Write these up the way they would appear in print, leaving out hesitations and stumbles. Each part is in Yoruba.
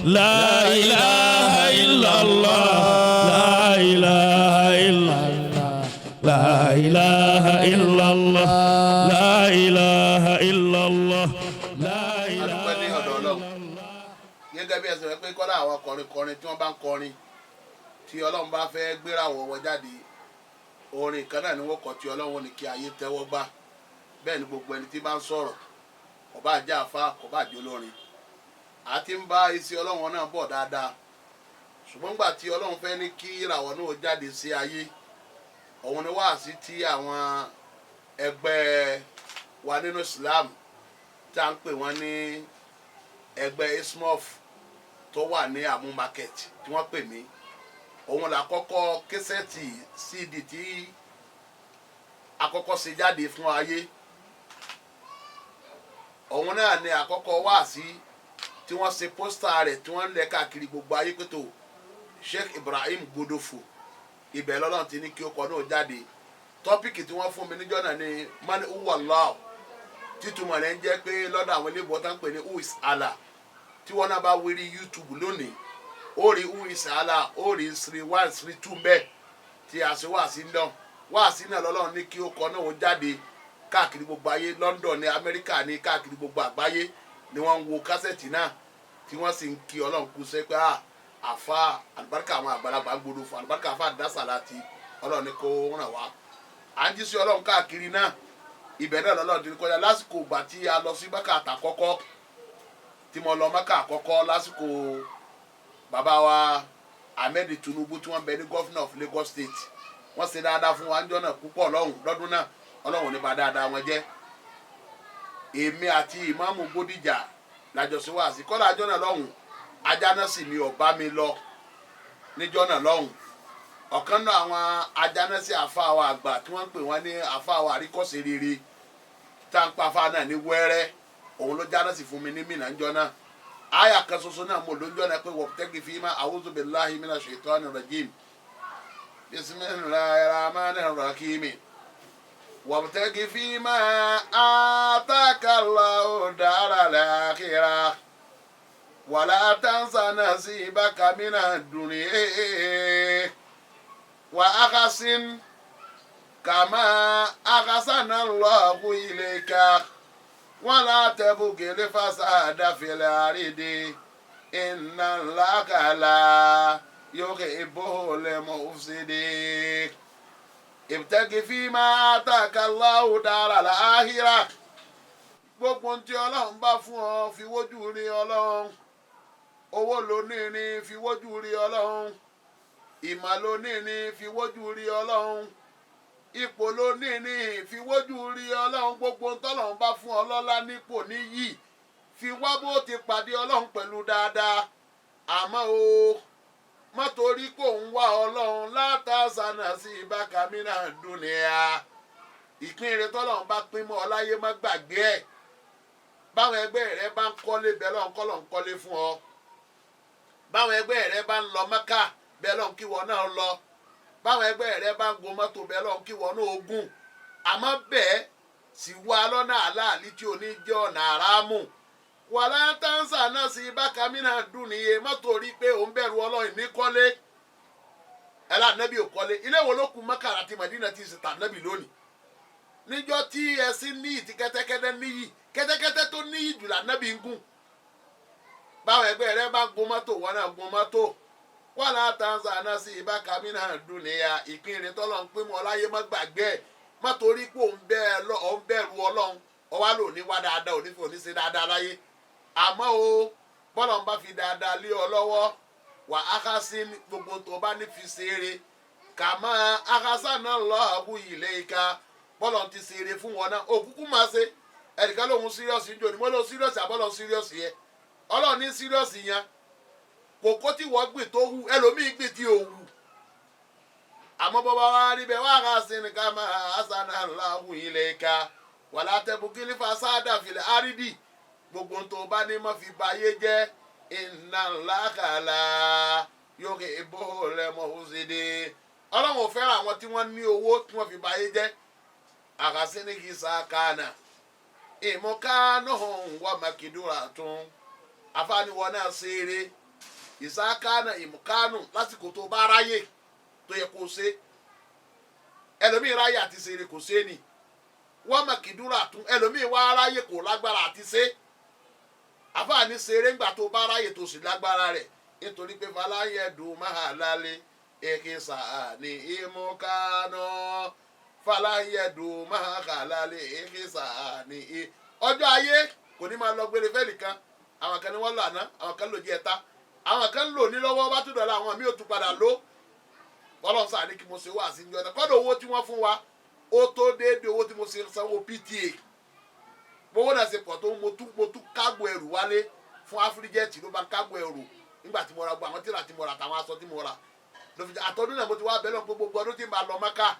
La ilaha illallah. La ilaha illallah. La ilaha illallah. La ilaha illallah. La Adúpẹ́ ní ilaha ọ̀dọ̀ Ọlọ́run. Gẹ́gẹ́ bí ẹsẹ̀ rẹ pé kọ́lá, àwọn kọrin kọrin tí wọ́n bá ń kọrin, tí Ọlọ́run bá fẹ́ gbéra wọ̀ jáde, orin kan náà ni wọ́n kọ tí Ọlọ́run ní kí ayé tẹ́wọ́ gbà. Bẹ́ẹ̀ ni gbogbo ẹni tí bá ń sọ̀rọ̀, kò bá jẹ́ àfa, kò bá jẹ́ olórin, àti ń bá iṣẹ́ Ọlọ́run náà bọ̀ dáadáa. Ṣùgbọ́n gbà tí Ọlọ́run fẹ́ ní kí ìràwọ̀ náà jáde sí ayé, òun ni wáàsí tí àwọn ẹgbẹ́ wa nínú Islam tí a ń pè wọ́n ní ẹgbẹ́ ISMOF tó wà ní Amu Market tí wọ́n pè mí, òun là kọ́kọ́ késẹ́ẹ̀tì CD tí àkọ́kọ́ ṣe jáde fún ayé. Òun náà ni àkọ́kọ́ wáàsí tí wọ́n ṣe poster rẹ̀ tí wọ́n ń lẹ̀ káàkiri gbogbo ayé pé tó Sheikh Ibrahim Gbódòfò. Ibẹ̀ lọ́lọ́run ti ní kí ó kọ náà jáde. Topic tí wọ́n fún mi níjọ́ náà ni "Man huwa Allah", títúmọ̀ rẹ̀ ń jẹ́ pé lọ́dọ̀ àwọn ilé ìbọn ń pè ní "Who is Allah?" Tí wọ́n náà bá wírí YouTube lónìí, ó rí "Who is Allah", ó rí three one, three two mbẹ́ tí a ṣe wáàsí náà. Wáàsí náà lọ́lọ́run ní kí ó kọ náà ó jáde káàkiri gbogbo ayé. London ní Amẹ́ríkà ní káàkiri gbogbo àgbáyé ni wọ́n ń wo kásẹ̀tì náà, tí wọ́n sì ń kí Ọlọ́run kú sẹ́ pé àfa àlùbáríkà, àwọn àgbàlagbà gbọdọ̀ fún àlùbáríkà, àfa àdásàlátì. Ọlọ́run ní kó ràn wá. À ń jí sí Ọlọ́run káàkiri náà. Ibẹ̀ náà lọ́lọ́run ti ní kọjá lásìkò ìgbà tí a lọ sí Mẹ́kà àtàkọ́kọ́, tí mo lọ Mẹ́kà àkọ́kọ́ lásìkò bàbá wa Ahmed Tinubu tí wọ́n bẹ ní governor of Lagos State. Wọ́n ṣe dáadáa fún wa níjọ́ náà púpọ̀ lọ́hùn lọ́dún náà. Ọlọ́run ní bá dáadáa wọn jẹ́. Èmi àti ìmáàmù Bódìjà lájọsí wá sí kọ́lá àjọ náà lọ́hùn. Ajá náà sì mi ò bá mi lọ níjọ́ náà lọ́hùn. Ọ̀kan náà àwọn ajánásí, àfa wa àgbà tí wọ́n ń pè wọ́n ní àfa wa àríkọ́sí rere, tá à ń pa àfa náà ní wẹ́rẹ́, òun ló jáná sí fún mi ní Mínà ńjọ́ náà. Àyà kan ṣoṣo náà mo ló ń jọ́ náà pé وابتغ فيما أعوذ بالله من الشيطان الرجيم بسم الله الرحمن الرحيم وابتغ فيما آتاك الله الدار الآخرة ولا تنس نصيبك من الدنيا وأحسن كما أحسن الله إليك ولا تبغ الفساد في الأرض إن الله لا يحب المفسدين. ابتغ فيما آتاك الله الدار الآخرة. Gbogbo ohun tí Ọlọ́run bá fún ọ, fi wójú rí Ọlọ́run. Owó ló ní ní, fi wójú rí Ọlọ́run. Ìmọ̀ ló ní ní, fi wójú rí Ọlọ́run. Ipò ló ní ní, fi wójú rí Ọlọ́run. Gbogbo ohun tọ́lọ́run bá fún ọ lọ́lá, nípò, níyì, fi wá bó ti pàdé Ọlọ́run pẹ̀lú dáadáa. Àmọ́ o má torí kò ń wá Ọlọ́run látàsánà sí ibàkàmínà dúnìá. Ìpín rẹ tọ́lọ́run bá pín mọ́ ọ láyé, má gbàgbé ẹ̀. Báwọn ẹgbẹ́ rẹ bá ń kọ́lé, bẹ́ẹ̀ lọ́n kọ́ lọ́n kọ́lé fún ọ. Báwọn ẹgbẹ́ rẹ bá ń lọ Mẹ́kà, bẹ́ẹ̀ lọ́n kí wọ́n náà lọ. Báwọn ẹgbẹ́ rẹ bá ń gun mọ́tò, bẹ́ẹ̀ lọ́n kí wọ́n náà gùn. Àmọ́ bẹ́ẹ̀ sì wá lọ́nà àláàlí tí ò ní jẹ́ ọ̀nà àràmù. ولا تنس نصيبك من الدنيا. Má torí pé òun bẹ̀rù Ọlọ́run ní kọ́lé ẹ̀ lànàbí ò kọ́lé. Ilé wo ló kù Mẹ́kà àti Màdínà tí ì sì tànàbí lónìí? Níjọ́ tí ẹṣin níyì, tí kẹ́tẹ́kẹ́tẹ́ níyì, kẹ́tẹ́kẹ́tẹ́ tó níyì jù lànàbí ń gùn. Báwọn ẹgbẹ́ rẹ bá gun mọ́tò, wọn náà gun mọ́tò. ولا تنس نصيبك من الدنيا. Ìpín rẹ tọ́lọ́ ń pín mọ́ láyé, má gbàgbé ẹ̀. Má torí pé òun bẹ̀rù Ọlọ́run, ọwá lò ní wá dáadáa, òní fi òní ṣe dáadáa láyé. Àmọ́ o bọ́lọ̀ ń bá fi dáadáa lé ọ lọ́wọ́, وأحسن, gbogbo tó bá ní fi ṣeré, كما أحسن الله إليك. Bọ́lọ̀ ti ṣeré fún wọn náà, òkúkú máa ṣe. Ẹnìkan lòun serious ń jò ní mo lóun serious, àbọ̀lọ̀ serious yẹ. Ọlọ́run ní serious yẹn. Kòkó tí wọ́n gbìn tó hù, ẹlòmíì gbìn tí ò hù. Àmọ́ bọ́bá wa rí bẹ́ẹ̀, وأحسن كما أحسن الله إليك ولا تبغ الفساد في الأرض. Gbogbo tó bá ní, má fi bayé jẹ́. إن الله لا يحب المفسدين. Ọlọ́run ò fẹ́ràn àwọn tí wọ́n ní owó tí wọ́n fi bayé jẹ́. Àkàsínìkì sàkánà ìmọ̀kánùhùn wà màkìdúrà tún afániwọ̀ náà ṣeré. Ìsákánà ìmùkánù lásìkò tó bá ráyè tó yẹ kó ṣe. Ẹlòmíì ráyè àti ṣeré kò ṣe ni. Wọ́n mọ̀ kìdúrà tún ẹlòmíì wá ráyè kò lágbára àti ṣe. Àfààní ṣeré ńgbà tó bá ráyè tó sì lágbára rẹ̀, nítorí pé faláyẹ̀dùn máa lálẹ́ èkìsà ní ìmúkánà, faláyẹ̀dùn máa kà lálẹ́ èkìsà ní ì. Ọjọ́ ayé kò ní máa lọ gbére fẹ́ẹ̀lì kan. Àwọn kan ní wọ́n lò àná, àwọn kan lò jẹ́ ẹ̀ta, àwọn kan lò ní lọ́wọ́ bá tún dọ̀la, àwọn míì ò tún padà lò. Ọlọ́run sáà ní kí mo ṣe wá sí ní ọ̀nà kọ́dọ̀ owó tí wọ́n fún wa ó tó déédéé owó tí mo ṣe sanwó PTA. Gbowó náà ṣe pọ̀ tó, mo tún kágbó ẹrù wálé fún áfíríjẹ́ẹ̀tì ló bá kágbó ẹrù nígbà tí mo ra gbọ́ àwọn tíra tí mo rà àtàwọn aṣọ tí mo rà lọ́fíjà. Àtọ́dún náà mo ti wá bẹ́ẹ̀ lọ pé gbogbo ọdún tí n bá lọ Mákà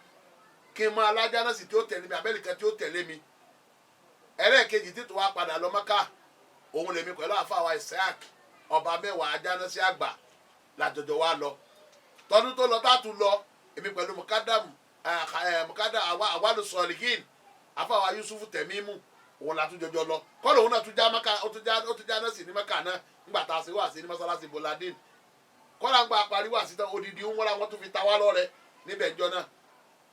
kí n máa alájà náà sì tí ó tẹ̀lé mi, abẹ́lẹ̀ kan tí ó tẹ̀lé mi. Ẹlẹ́ẹ̀kejì tí tó wá padà lọ Mákà, òun lèmi pẹ̀lú àfàwà Isaac ọba mẹ́wàá ajánásí àgbà làjọjọ wa lọ. Tọdún tó lọ tá a tún lọ, èmi pẹ̀lú mukadam mukadam awalu sọlihin àfàwà Yusufu Tẹ̀mímù, òun la tún jọjọ lọ. Kọ́lọ̀ òun náà tún já Mákà, ó tún já náà sí ní Mákà náà ńgbà tá a ṣe wá sí ní mọ́sálásí Boladin. Kọ́lá ń gba àparí wá sí tán, odidi ń wọ́n la wọ́n tún fi ta wá lọ́rẹ níbẹ̀ ńjọ́ náà.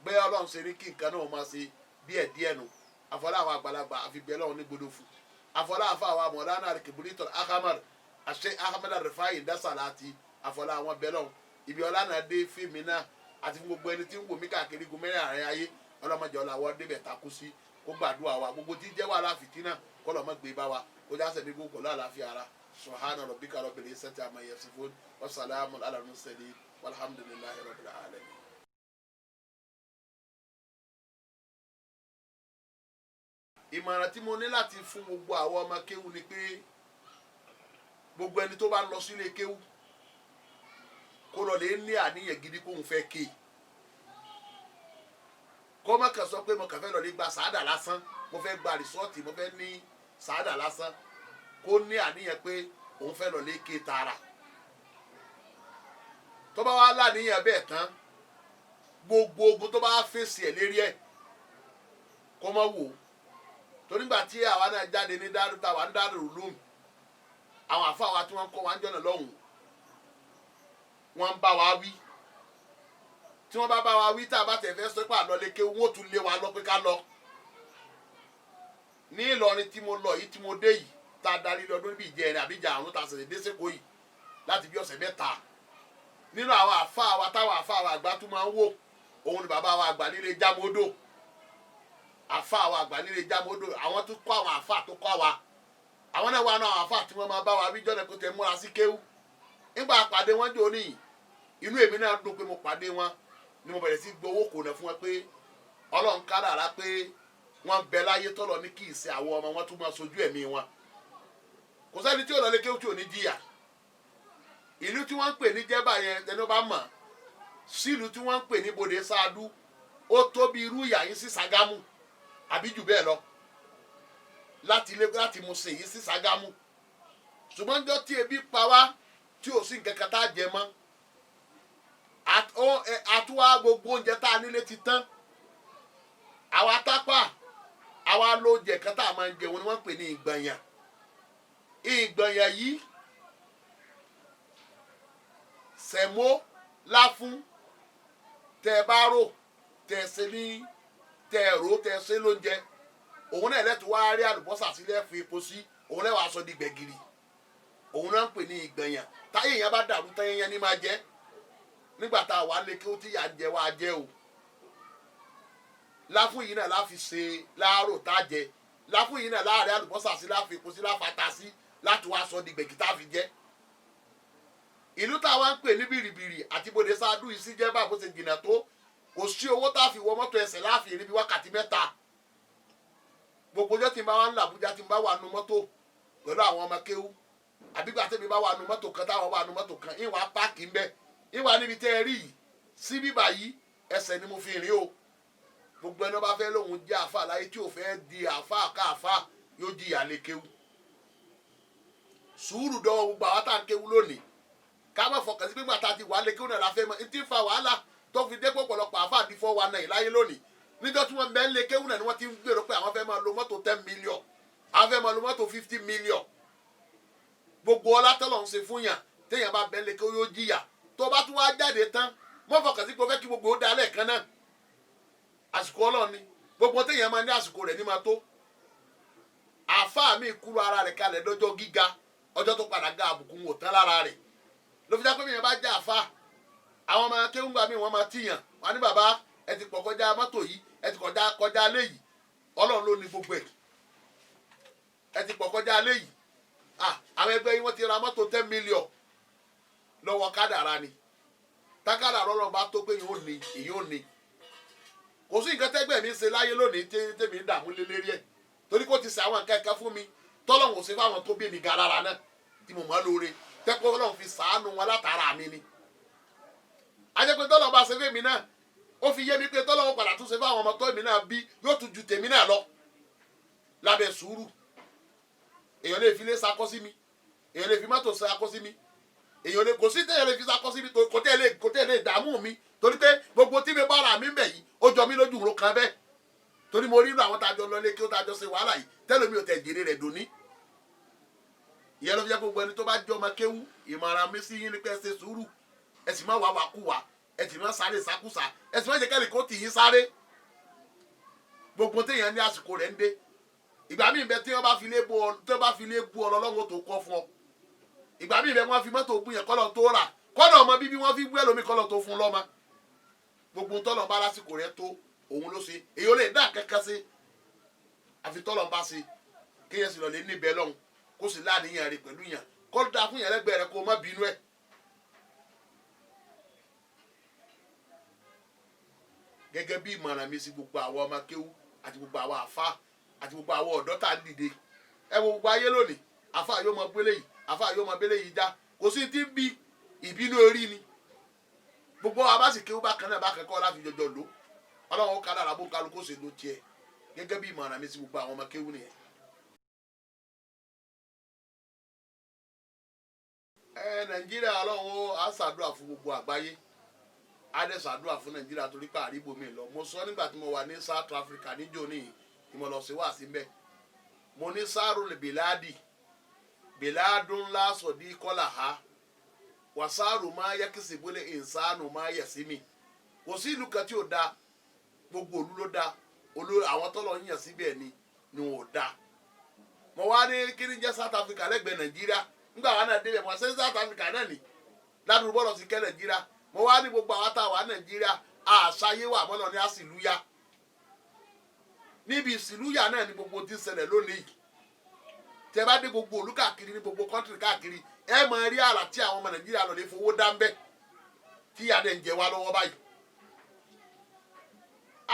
Bẹ́ẹ̀ Ọlọ́run ṣe ní kí nǹkan náà máa ṣe díẹ̀ díẹ̀ nu. Àfọlá àwọn àgbàlagbà àfi bẹ́ẹ̀ lọ́wọ́ ní gbọdọ̀ fún àfọlá àfa àwọn mọ̀lánà kìbìrìtọ̀ ahamad àṣẹ Ahmed Rifai Dasalati, àfọlá àwọn bẹ́ẹ̀ lọ́wọ́ ibi ọlá náà dé fíìmù náà àti fún gbogbo ẹni tí ń wò mí káàkiri gun mẹ́rin àárín ayé. Ọlọ́mọdé ọlá wọ́n débẹ̀ takú sí kó gbàdúrà wa, gbogbo tí jẹ́ wàhálà fìtínà kọ́lọ́ mọ́ gbé bá wa, kó já sẹ́mi gbogbo pẹ̀lú àlàáfíà ara. Subhana rabbika rabbil izzati amma yasifun wa salamun ala mursalin walhamdulillahi rabbil alamin. Ìmọ̀ràn tí mo ní láti fún gbogbo àwọn ọmọ kéwú ni pé gbogbo ẹni tó bá lọ sílé kéwú kó lọ lè ní àníyàn gidi kóun fẹ́ ké, kó má kàn sọ pé mo kàn fẹ́ lọ lè gba sàádà lásán, mo fẹ́ gba rìsọ́ọ̀tì, mo fẹ́ ní sàádà lásán. Kó ní àníyàn pé òun fẹ́ lọ lè ké tààrà. Tó bá wá láníyàn bẹ́ẹ̀ tán, gbogbo ogun tó bá fèsì ẹ̀ lérí ẹ̀ kó má wò ó. Torí gbà tí àwa náà jáde ní dárú táwa ń dárú lóhùn, àwọn àfa wa tí wọ́n kọ́ wa ń jọ̀nà lọ́hùn, wọ́n ń bá wa wí. Tí wọ́n bá bá wa wí, tá a bá tẹ̀ fẹ́ sọ pé àlọ́ lè ké, wọ́n tún lé wa lọ pé ká lọ. Ní Ìlọrin tí mo lọ yìí, tí mo dé yìí, tá a darí lọ́dún bíi ìjẹrin àbí ìjà àrùn tá a ṣẹ̀ṣẹ̀ dé sẹ́kọ̀ọ́ yìí láti bí ọ̀sẹ̀ mẹ́ta, nínú àwọn àfa wa táwọn àfa wa àgbà tún máa ń wò, òun ni bàbá wa àgbà nílé Jámọ́dò. Àfa wa àgbà nílé Jámọ́dò, àwọn tó kọ́ àwọn àfa tó kọ́ wa, àwọn náà wà náà àwọn àfa tí wọ́n máa bá wa wí jọ́nà pé tẹ múra sí kéwú. Nígbà pàdé wọn jò níyì, inú èmi náà dùn pé mo pàdé wọn, ni mo bẹ̀rẹ̀ sí gbowó kò náà fún wọn pé Ọlọ́run kádàrá pé wọ́n bẹ láyé tọ́lọ ní kí ìsìn àwọn ọmọ wọn tún máa sojú ẹ̀mí wọn. Kò sẹ́ni tí ò lọ lé kéwú tí ò ní jìyà. Ìlú tí wọ́n ń pè ní Jẹ́bà yẹn, ẹni bá mọ̀ sílùú tí wọ́n ń pè ní Bòdè Sáadú, ó tó bí irú ìyà yín sí Ṣàgámù àbí jù bẹ́ẹ̀ lọ, láti ilé láti Mùsìn yìí sí Ṣàgámù. Ṣùgbọ́n jọ́ tí ebi pa wá tí ò sí nǹkan kan tá a jẹ mọ́, àtúwá gbogbo oúnjẹ tá a nílé ti tán. Àwa tápà àwa lóúnjẹ kan tá a máa ń jẹ, wọn ni wọ́n ń pè ní ìgbọ̀nyàn. Ìgbọ̀nyàn yìí sẹ̀mó láfún, tẹ bá rò tẹ ṣe ní tẹ rò tẹ ṣe lóúnjẹ, òun náà lẹ́tọ̀ wá rí àlùbọ́sà sílẹ̀ fi epo sí, òun náà wàá sọ di gbẹ̀gìrì, òun náà ń pè ní ìgbọ̀nyàn. Táyé yẹn bá dàrú tán yẹn ní máa jẹ. Nígbà tá a wà lé kí ó ti yà ń jẹ wá jẹ o. Láfún yìí náà láfi ṣe láàárọ̀ tá a jẹ, láfún yìí náà láàrin àlùbọ́sà sí, láfi epo sí, láfata sí, láti wá sọ di gbẹ̀gì tá a fi jẹ. Ìlú táwa ń pè ní bìrìbìrì àti Bòdè Sáadú yìí sí Jẹ́bà, bó ṣe jìnnà tó, kò sí owó tá a fi wọ mọ́tò ẹsẹ̀ láàfin níbi wákàtí mẹ́ta. Gbogbo ọjọ́ tí n bá wà ń lọ Àbújá, tí n bá wà nu mọ́tò pẹ̀lú àwọn ọmọ kéwú, àbígbà tí mi bá wà nu mọ́tò kan táwọn wà nu mọ́tò kan, ìwà páàkì ń bẹ, ìwà níbi tẹ́ ẹ rí yìí sí bíbà yìí, ẹsẹ̀ ni mo fi rìn o. Gbogbo ẹni bá fẹ́ lóun jẹ́ àfa láyé tí ò fẹ́ di àfa káàfa, yóò di ìyá lé kéwú. Sùúrù dọ́wọ́ gbogbo àwọn tá à ń kéwú lónìí, ká má fọkàn sí pé gbàtà ti wà lé kéwú náà la fẹ́ mọ́ ntí fa wàhálà tó fi dé pọ̀pọ̀lọpọ̀ àfa àdí 419 láyé lónìí. Níjọ́ tí wọ́n bẹ́ ń lé kéwú náà ni wọ́n ti ń gbèrò pé àwọn fẹ́ máa lo mọ́tò 10 million, àwọn fẹ́ máa lo mọ́tò 50 million. Gbogbo ọlá tọ́lọ̀ ń ṣe fún yàn Téèyàn bá bẹ́ẹ̀ lé kí ó yóò jìyà. Tó bá tún wá jáde tán, mọ́ fọkàn sí pé o fẹ́ kí gbogbo ó da lẹ́ẹ̀kan náà. Àsìkò Ọlọ́run ni gbogbo téèyàn máa ní, àsìkò rẹ̀ ní máa tó. Àáfàá mi kúrò ara rẹ̀ kalẹ̀ lọ́jọ́ gíga, ọjọ́ tó padà ga, àbùkù wò tán lára rẹ̀. Ló fi já pé mi bá jẹ́ àáfàá, àwọn ọmọ akéwùgbà mi, wọ́n máa tíyàn wọ́n á ní, "Bàbá, ẹ ti pọ̀ kọjá mọ́tò yìí, ẹ ti kọjá kọjá lé yìí." Ọlọ́run ló ní gbogbo ẹ̀. "Ẹ ti pọ̀ kọjá lé yìí. Ah, àwọn ẹgbẹ́ yìí, wọ́n ti ra mọ́tò 10 million." Lọ́wọ́ kádàrá ni. Tákàdá lọ́lọ́run bá tó pé yìí ó ní, èyí ó ní. Kò sí nǹkan tẹ́gbẹ́ mi ṣe láyé lónìí tèmi ń dààmú lé lérí ẹ̀, torí kò ti ṣe àwọn nǹkan kan fún mi tọ́lọ́run ò ṣe fáwọn tó bí mi ga lára náà tí mo mọ̀ ọ́ lóore, tẹ́kọ̀ Ọlọ́run fi sàánú wọn látara mi ni. Ajẹ́ pé tọ́lọ́run bá ṣe fún mi náà, ó fi yé mi pé tọ́lọ́run padà tún ṣe fáwọn ọmọ tó èmi náà bí yóò tún ju tèmi náà lọ lábẹ́ sùúrù. Èèyàn lè fi lé sakọ́ sí mi, èèyàn lè fi mọ́tò sakọ́ sí mi, èèyàn lè kò sí téèyàn lè fi sakọ́ sí mi, kò tẹ́ lè dààmú mi, torí pé gbogbo tí mi bára mi ń bẹ̀ yìí, ó jọ mí lójú ìró kan bẹ́ẹ̀, torí mo rí irú àwọn tájọ lọ lé kí ó tájọ ṣe wàhálà yìí, tẹ́lẹ̀ mi ò tẹ̀ jèrè rẹ̀ dòní. Ìyẹn ló fi jẹ́ gbogbo ẹni tó bá jẹ́ ọmọ kéwú, ìmọ̀ràn mi sí yín ni pé ẹ ṣe sùúrù, ẹ sì má wá wá kú wá, ẹ sì má sáré sákúsà, ẹ sì má jẹ́ kẹ́lì kó tì yín sáré. Gbogbo téèyàn ní, àsìkò rẹ̀ ń dé. Ìgbà míì bẹ tí wọ́n bá fi lé bú ọ, tí wọ́n bá fi lé bú ọ lọ́wọ́ tó kọ́ fún ọ. Ìgbà míì bẹ, wọ́n fi mọ́tò bú yẹn kọ́lọ̀ tó rà, kọ́dọ̀ ọmọ bíbí wọ́n fi bú ẹlòmíì kọ́lọ̀ tó fún lọ́mọ. Gbogbo tọ́lọ̀ bá lásìkò rẹ̀ tó, òun ló ṣe. Èyí ò lè dá kankan ṣe àfi tọ́lọ̀ bá ṣe. Kéèyàn sì lọ lé níbẹ̀ lọ́hùn, kó sì láàníyàn rẹ̀ pẹ̀lú yàn, kó dáa fún yàn lẹ́gbẹ̀ẹ́ rẹ̀, kó má bínú ẹ̀. Gẹ́gẹ́ bí ìmọ̀ràn mi sí gbogbo àwọn ọmọ kéwú àti gbogbo àwọn àfa àti gbogbo àwọn ọ̀dọ́ tá a ń dìde, ẹ wo gbogbo ayé lónìí, àfa yóò mọ gbélé yìí, àfa yóò mọ gbélé yìí já. Kò sí ti ń bí ìbínú orí ni. Gbogbo wa bá sì kéwú bákan náà, bákan kọ́ láti jọjọ lò. Ọlọ́run ó kádàrá bó kálukú ṣe ló tiẹ̀. Gẹ́gẹ́ bí ìmọ̀ràn mi sí gbogbo àwọn ọmọ kéwú nìyẹn. Ẹ Nàìjíríà, Ọlọ́run ó á ṣàdúrà fún gbogbo àgbáyé, á dẹ̀ ṣàdúrà fún Nàìjíríà, torí pé àríbò mi lọ. Mo sọ nígbà tí mo wà ní South Africa níjó ní tí mo lọ sí wáàsí mbẹ, mo ní sáàrù lè bèláàdì bèláàdùn ńlá sọ̀dí kọ́là ha wàsáàrù máa yẹ kí sèbólè ìsánù máa yẹ sí mi. Kò sí ìlú kan tí ò da, gbogbo òlu ló da. Olú àwọn tọ́lọ̀ ń yàn síbẹ̀ ni wọn ò da. Mo wá ní kí ni jẹ́ South Africa lẹ́gbẹ̀ẹ́ Nàìjíríà? Nígbà wà náà débẹ̀, mo ṣe South Africa náà ní ládùúgbò bọ́ọ̀lù sí kẹ́ Nàìjíríà. Mo wá ní gbogbo àwọn táwa Nàìjíríà, àṣàyé wà mọ́nà ní àsìlúyà. Níbi ìsìlúyà náà ni gbogbo ti ń ṣẹlẹ̀ lónìí yìí. Tẹ bá dé gbogbo òlú káàkiri, ní gbogbo country káàkiri, ẹ máa rí àrà tí àwọn ọmọ Nàìjíríà lọ lè fowó dá ń bẹ, tí ìyà dẹ̀ ń jẹ wá lọ́wọ́ báyìí.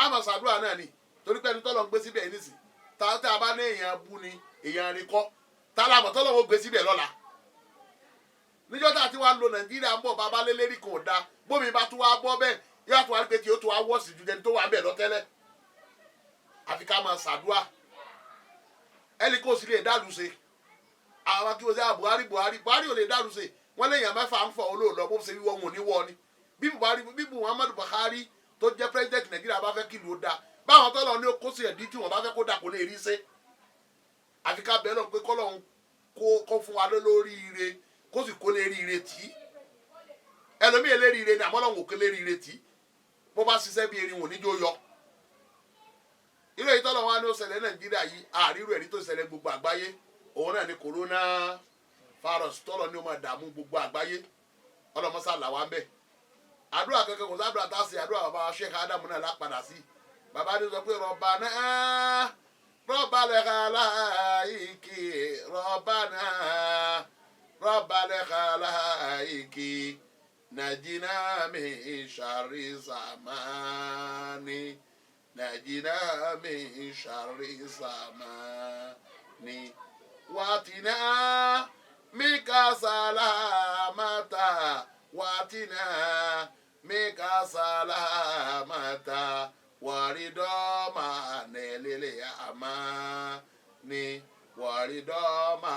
Àmọ́ ṣàdúrà náà ni, torí pé ẹni tọ́lọ̀ ń gbé síbẹ̀ yìí nísì, tá a bá ní èèyàn bú ni, èèyàn rí kọ́, tá a lámọ̀ tọ́lọ̀ ń gbé síbẹ̀ lọ́la. Níjọ́ tá a ti wá lo Nàìjíríà ń bọ̀, bàbá lélẹ́rìí kan ò da, bómi bá tún wá bọ́ bẹ́ẹ̀, yóò tún wá rí pé tí ó tún wá wọ́ọ̀sì ju ẹni tó wà bẹ́ẹ̀ lọ tẹ́lẹ̀. Àfi ká máa ṣàdúrà. Ẹnì kò sì lè dàlú ṣe. Àwọn kí wọ́n ṣe Buhari, Buhari, Buhari ò lè dàlú ṣe. Wọ́n léèyàn mẹ́fà ń fọ olóòlọ́, bó ṣe wíwọ́ wọn ò ní wọ́ ni. Bí Buhari, bí Muhammadu Buhari tó jẹ́ president Nàìjíríà bá fẹ́ kí ìlú ó da, báwọn tọ́lọ̀ ní kó sì ẹ̀dí tí wọ́n bá fẹ́ kó da, kò lè rí ṣe. Àfi ká bẹ́ẹ̀ lọ pé kọ́lọ̀ ń kó fún wa lórí ire, kó sì kó lè rí ire tì í. Ẹlòmíì eléri ire ni, àmọ́ lọ́hùn òkè lérí ire tì í. Bó bá ṣiṣẹ́ bí erin, wò níjó yọ. Irú èyí tọ́lọ̀ wá ní ó ṣẹlẹ̀ Nàìjíríà yìí, àrírò ẹ̀rí tó ṣẹlẹ̀ gbogbo àgbáyé, òun náà ni corona virus tọ́lọ̀ ní ó máa dààmú gbogbo àgbáyé. Ọlọ́mọṣà làwa ń bẹ̀. Àdúrà kankan kò sádùrà tá a ṣe, àdúrà bàbá wa Sheikh Ádámù náà lápadà sí. Bàbá ní sọ pé rọ̀bà náà rọ̀bà lẹ́ka láìkì, rọ̀bà náà rọ̀bà lẹ́ka láìkì, nàìjíríà mi ṣàrí sàmánì, nàìjíríà mi ṣàrí sàmánì, wàtínà mika salamata, wàtínà mika salamata, wàrídọ́mà nílẹ̀ àmà ní wàrídọ́mà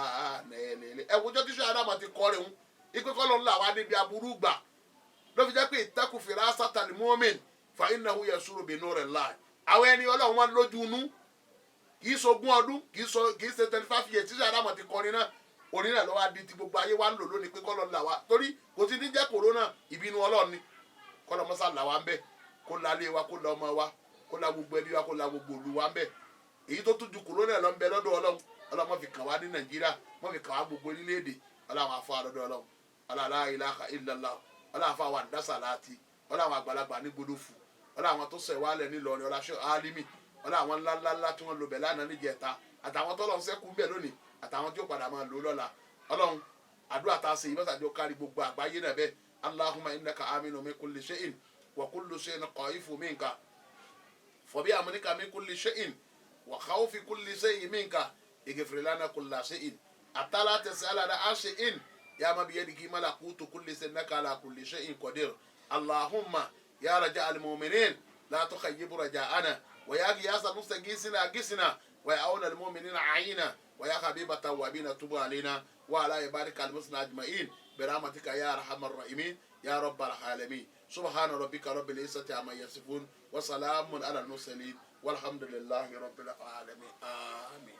nílẹ̀. Ẹ wùjọ́ tíṣọ́ Ádámù ti kọrin ń ikú kọ́ ló ń là wá níbi aburú gbà, ló fi jẹ́ pé ìtẹ́kù firasata lil mu'min fa innahu yasuru bi nurillah. Àwọn ẹni Ọlọ́run wọn lójú inú, kì í sogún ọdún, kì í ṣe 25 years tíṣọ́ Ádámù ti kọrin náà. Orin náà lọ́wọ́ adi ti gbogbo ayé wa ń lò lónìí pé kọ́lọ́ là wá, torí kò sí ní jẹ́ kòrónà, ìbínú Ọlọ́run ni. Kọ́lọ́ mọ́sá là wá ń bẹ̀, kó la lé wa, kó la ọmọ wa, kó la gbogbo ẹbí wa, kó la gbogbo ìlú wa ń bẹ̀. Èyí tó tún ju kòrónà lọ ń bẹ lọ́dọ̀ Ọlọ́run. Ọlọ́run má fi kàn wá ní Nàìjíríà, má fi kàn wá gbogbo orílẹ̀-èdè. Ọlọ́run afọ àlọ́dọ̀ Ọlọ́run, ọlọ́run ilaha illallah, ọlọ́run afọ àwọn àdásà láti, ọlọ́run àwọn àgbàlagbà ní gbódòfù, ọlọ́run àwọn tó sẹ̀ wálẹ̀ nílọrin, ọlọ́ṣẹ́ alimi, ọlọ́run àwọn ńláńláńlá tí wọ́n lò bẹ̀ lánàá níjẹta, àtàwọn tọ́lọ́run ṣẹ́kù ń bẹ̀ lónìí, àtàwọn tí ó padà máa lò lọ́la. Ọlọ́run, àdúrà tá a ṣe ìbáṣàjọ kárí gbogbo àgbáyé náà bẹ́ẹ̀. Allahumma innaka aminu min kulli shay'in wa kullu shay'in qaifu minka fọbi amunika min kulli shay'in wa khawfi kulli shay'in minka ighfir lana kulla shay'in atala tas'alana an shay'in ya ma biyadiki malakutu kulli shay'in innaka ala kulli shay'in qadir. Allahumma ya raja al-mu'minin la tukhayyib raja'ana wa ya ghiyas al-mustaghisina aghithna wa ya auna al-mu'minina a'ina wa ya habiba tawwabina tub alaina wa ala ibadika al-muslimin ajma'in برحمتك يا ارحم الراحمين يا رب العالمين. سبحان ربك رب العزة عما يصفون وسلام على المرسلين والحمد لله رب العالمين. آمين.